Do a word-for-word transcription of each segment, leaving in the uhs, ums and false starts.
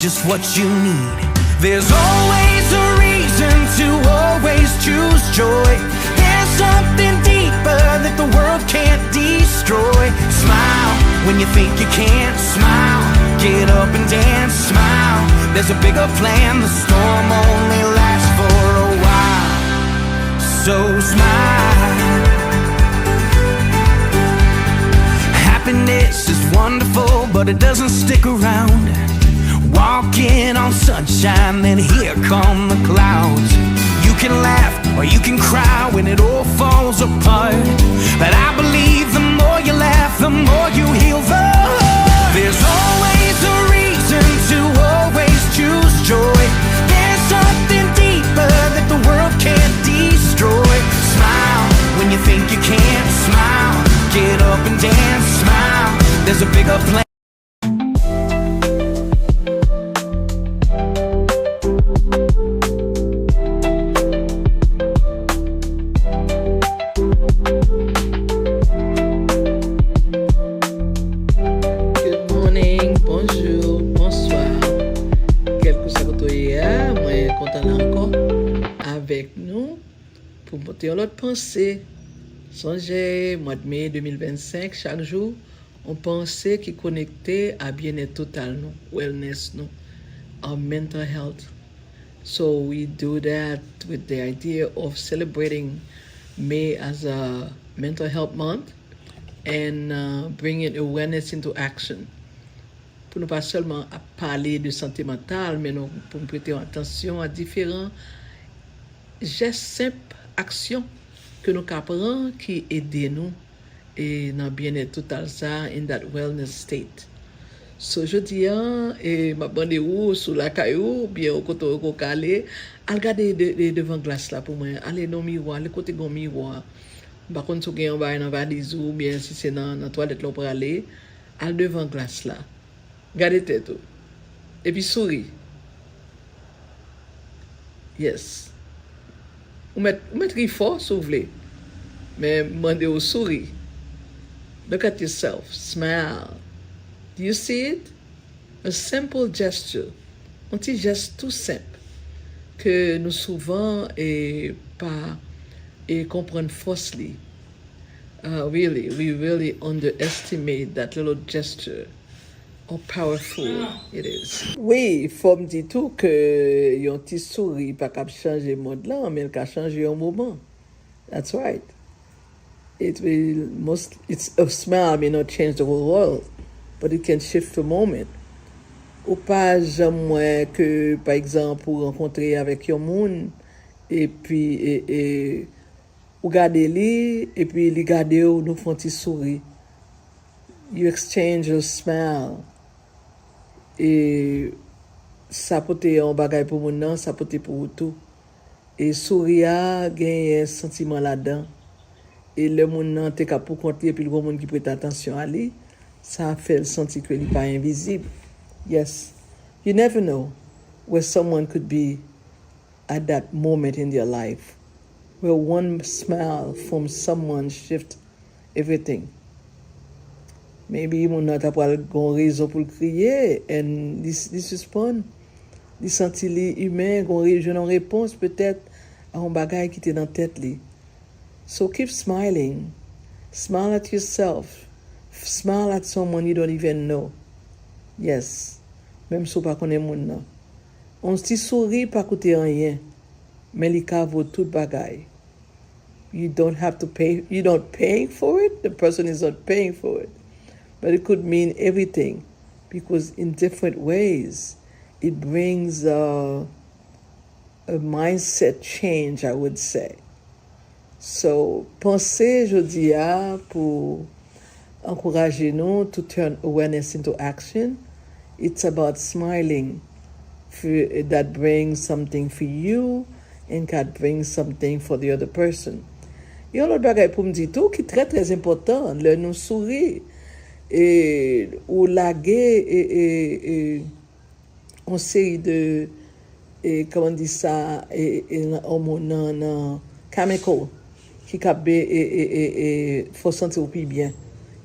Just what you need. There's always a reason to always choose joy. There's something deeper that the world can't destroy. Smile when you think you can't. Smile, get up and dance. Smile, there's a bigger plan. The storm only lasts for a while. So smile. Happiness is wonderful, but it doesn't stick around. Walking on sunshine, then here come the clouds. You can laugh or you can cry when it all falls apart. But I believe the more you laugh, the more you heal the hurt. There's always a reason to always choose joy. There's something deeper that the world can't destroy. Smile when you think you can't. Smile, get up and dance. Smile, there's a bigger plan. Good morning, bonjou, bonswa. Kèlkeswa kote w ye a, mwen kontan la ankò avèk nou pou m pote yon lòt panse. Sonje, mwa de me de mil vennsenk, chak jou, yon panse ki konekte a byennèt total nou, wellness nou, our mental health. So we do that with the idea of celebrating May as a mental health month and uh, bringing awareness into action. Pou nou pa sèlman ap pale de sante mantal, men nou, pou nou prete yon atansyon a diferan jès senp, aksyon ke nou ka pran ki ede nou e nan byennèt total sa, in that wellness state. So, jodi a, e, m ap mande ou, si w lakay ou, oubyen ou kote w ka ale, al gade de, de, devan glas la pou mwen. Ale nan miwa, ale kote gen miwa. M pa konn si w gen yon bagay nan valiz ou, oubyen si se nan, nan twalèt la w prale. Al devan glas la. Gade tèt ou. Epi souri. Yes. Ou mèt, ou mèt ri fò si w vle. Men m mande w souri. Look at yourself. Smile. Do you see it? A simple gesture. Yon ti jès tou senp ke nou souvan e pa e konprann fòs li. Uh, really, we really underestimate that little gesture. How powerful it is. Wi, fò m di tou ke yon ti souri pa kab chanje mond lan, men l ka chanje yon moman. That's right. It will most, it's, a smile may not change the whole world, but it can shift a moment. Ou pa janm wè ke, pa egzanp, ou rankontre avèk yon moun, epi, e, e, ou gade li, epi li gade w, nou fè yon ti souri. You exchange a smile. E sa pote yon bagay pou moun nan, sa pote pou ou tou. E souri a genyen santiman ladan. E lè moun nan te ka poukont li, epi l gen moun ki prete atansyon a li, sa fè l santi ke li pa envizib. Yes. You never know where someone could be at that moment in their life, where one smile from someone shift everything. Maybe moun nan ta pral gon rezon pou l kriye, and li, li sispann. Li santi li imen, gon re-, jwenn yon repons petèt a yon bagay ki te nan tèt li. So keep smiling. Smile at yourself. Smile at someone you don't even know. Yes. Menm si w pa konnen moun nan. Yon ti souri pa koute anyen, men li ka vo tout bagay. You don't have to pay, you don't paying for it, the person is not paying for it. But it could mean everything because in different ways it brings a, a mindset change, I would say. So, panse jodi a pou ankouraje nou to turn awareness into action. It's about smiling for, that brings something for you and can bring something for the other person. Yon lòt bagay pou m di tou ki trè, trè enpòtan, lè nou souri, e, ou lage, e, e, e, yon seri de, e, kòman di sa, e, e, nan, nan, nan chemical ki ka be, e, e, e, e, fè w santi w pi byen.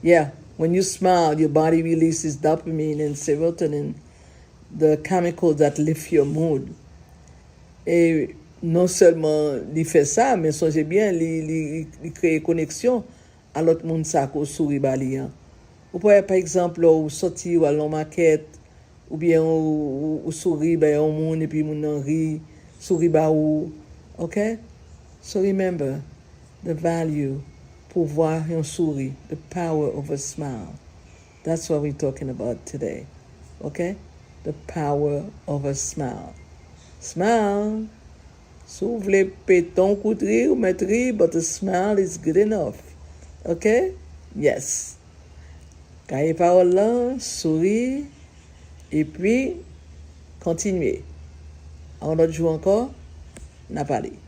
Yeah, when you smile, your body releases dopamine and serotonin. the chemical that lift your mood. E non sèlman li fè sa, men sonje byen, li, li, li kreye koneksyon a lòt moun sa ke w souri ba li an. Ou pa wè, pa egzanp, lè w sòti, w al nan makèt, oubyen ou, ou, ou souri ba yon moun, epi moun nan ri, souri ba ou. Ok? So remember, the value, pouvwa yon souri, the power of a smile. That's what we're talking about today. Ok? The power of a smile. Smile. Si w vle pete yon kout ri, ou mèt ri, but a smile is good enough. Ok? Yes. Gaye pawòl lan, souri, epi kontinye. A yon lòt jou ankò, n a pale.